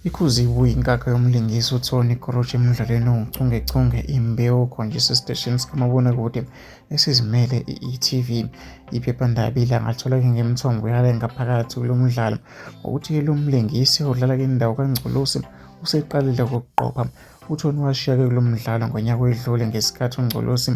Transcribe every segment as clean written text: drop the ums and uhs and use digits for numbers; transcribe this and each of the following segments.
Ikhuziwe inkakha yomlingisi uTony Korochi emdlalweni owuchungechunge Imbewu okhonjiswa esiteshini sikamabonakude esizimele i-e.tv. Iphephandaba iLanga litholake ngemithombo yalo engaphakathi kulo mdlalo ngokuthi lo mlingisi odlala indawo kaNgcolosi useqalile ukuqopha. UTony washiya-ke kulo mdlalo ngonyaka oyedlule ngesikhathi uNgcolosi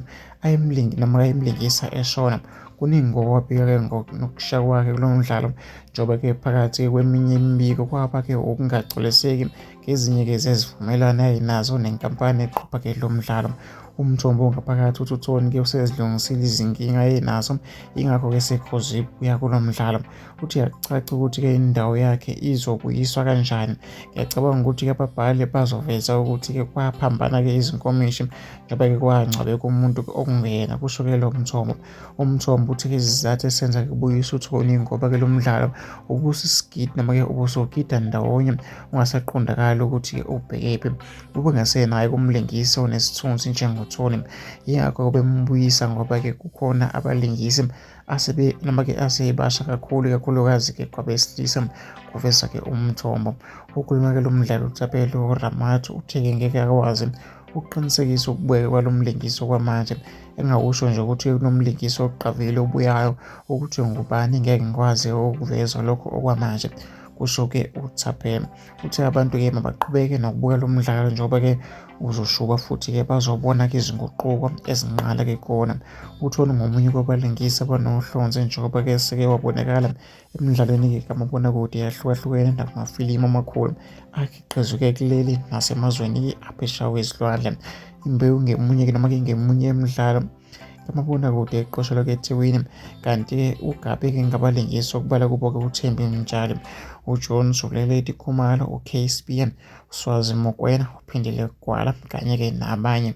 noma ayemlingisa eshona. Kuningi okwabika-ke ngokushiya kwakhe kulo mdlalo njengoba-ke phakathi kweminye imibiko kwaba-ke ukungagculiseki ngezinye-ke zezivumelwano ayenazo nenkampani eqopha-ke lo mdlalo. Umthombo ongaphakathi uthi uTony-ke usezilungisile izinkinga ayenazo yingakho-ke sekhoze ukubuya kulo mdlalo. Uthi akucaci ukuthi-ke indawo yakhe izobuyiswa kanjani. Ngiyacabanga ukuthi-ke ababhali bazoveza ukuthi-ke kwaphambana-ke izinkomishi njengoba-ke kwangcwabeka umuntu okungeyena, kusho-ke lo mthombo. Umthombo uthi-ke izizathu esenza kubuyiswe uTony ngoba-ke lo mdlalo ubusisigidi noma-ke ubusogida ndawonye ungasaqondakali ukuthi-ke ubhekephi. Ubengasenaye kumlingisi onesithunzi njengoTony. Yingakho bembuyisa ngoba-ke kukhona abalingisi asebe noma-ke asebasha kakhulu ikakhulukazi-ke kwabesilisa kuveza-ke umthombo. Okhuluma-ke lo mdlalo uThapelo Ramathu uthe-ke ngeke akwazi ukuqinisekisa ukubuyeka kwalo mlingisi okwamanje. Engingakusho nje ukuthi kunomlingisi oqavile obuyayo ukuthi ngubani ngeke ngikwazi ukuveza lokho okwamanje, kusho-ke uThapelo. Uthe abantu-ke mabaqhubeke nokubuka lo mdlalo njengoba-ke uzoshuba futhi-ke bazobona-ke izinguquko ezinqala-ke kona. UTony ngomunye kwabalingisi abanohlonze njengoba-ke seke wabonakala emidlalweni-ke kamabonakude eyahlukahlukene nakumafilimu amakhulu akhiqizwe-ke kuleli nasemazweni aphesheya kwezilwandle. Imbewu ngemunye-ke noma-ke ngemunye yemidlalo kamabonakude eqoshelwa-ke eThekwini kanti-ke uGabi-ke ngabalingisi okubala kubo-ke uThembi Mtshali, uJohn Zuleledi Khumalo, uKay Sibiya, uSwazi Mokoena, uPhindile Gwala kanye-ke nabanye.